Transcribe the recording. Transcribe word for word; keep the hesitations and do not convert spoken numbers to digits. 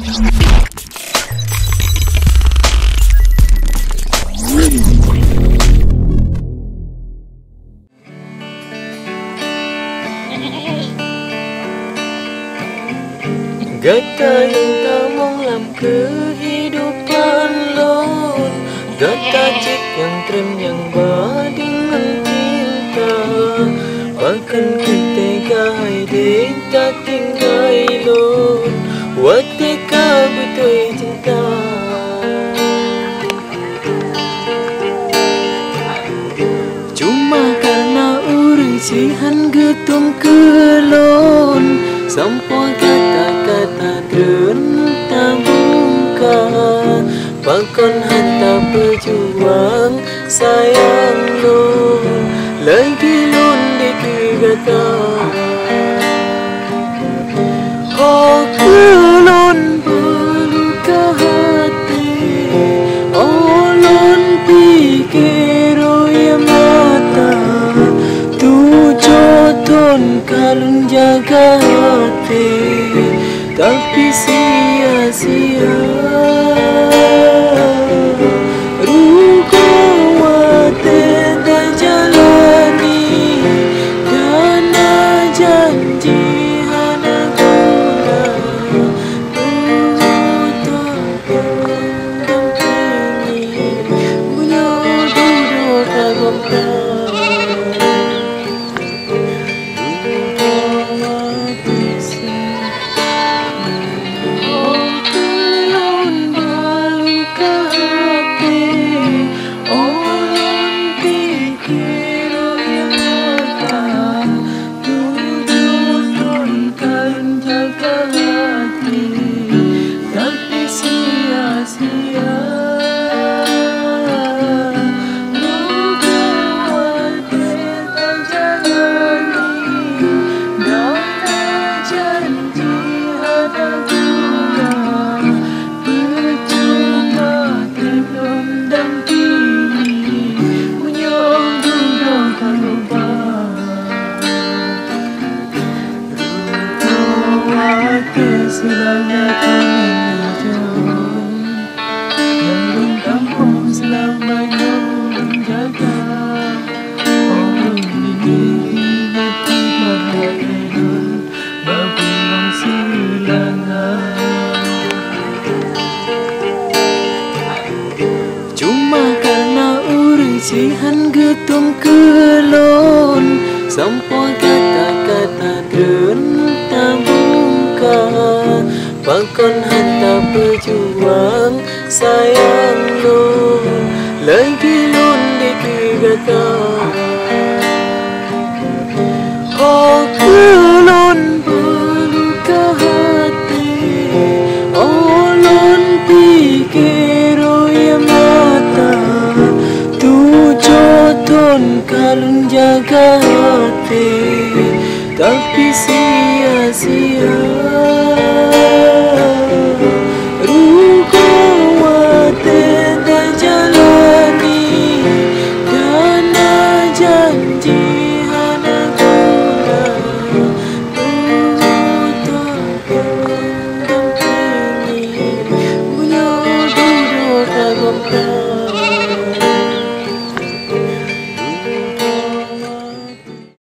Gata nyang tamong lam keuhidupan lôn, gata cit nyang trém nyang ba deungon cinta. Pakon keuh teuga hai deh tatinggai lôn, watèe ka beutôi cinta. Cuma kareuna ureueng syihan geutueng keu lôn, sampoe gata ka tatreun tabungka. Pakon han tapeujuang sayang lôn, lagèe lôn dikeue gata. Ho keu lôn beuluka até, oh lôn pike ruyee mata. Tujoh thon ka lôn jaga até, tapi sia-sia. Rugoe watèe tajalani, dan na janji hana guna. Tujoh thon dampingi, meunyoe dudoe ka gobnyan. Tapi sia-sia, rugoe watèe tajalani, dan na janji hana guna. Peucuma trép lôn dampingi, meunyoe dudoe ka gobnyan. Rugoe watèe seulama kami nyoe, nyang lôn tamong seulama nyoe lôn jaga. Oh lôn ninggai hati bahai lôn, bak bunoe seulanga. Cuma kareuna ureueng syihan geutueng keu lôn, sampoe gata ka tatreun tabungka. Pakon han tapeujuang sayang lôn, lagèe lôn dikeue gata. Ho keu lôn beuluka até, oh lôn pike ruyee mata. Tujoh thon ka lôn jaga até, tapi sia-sia.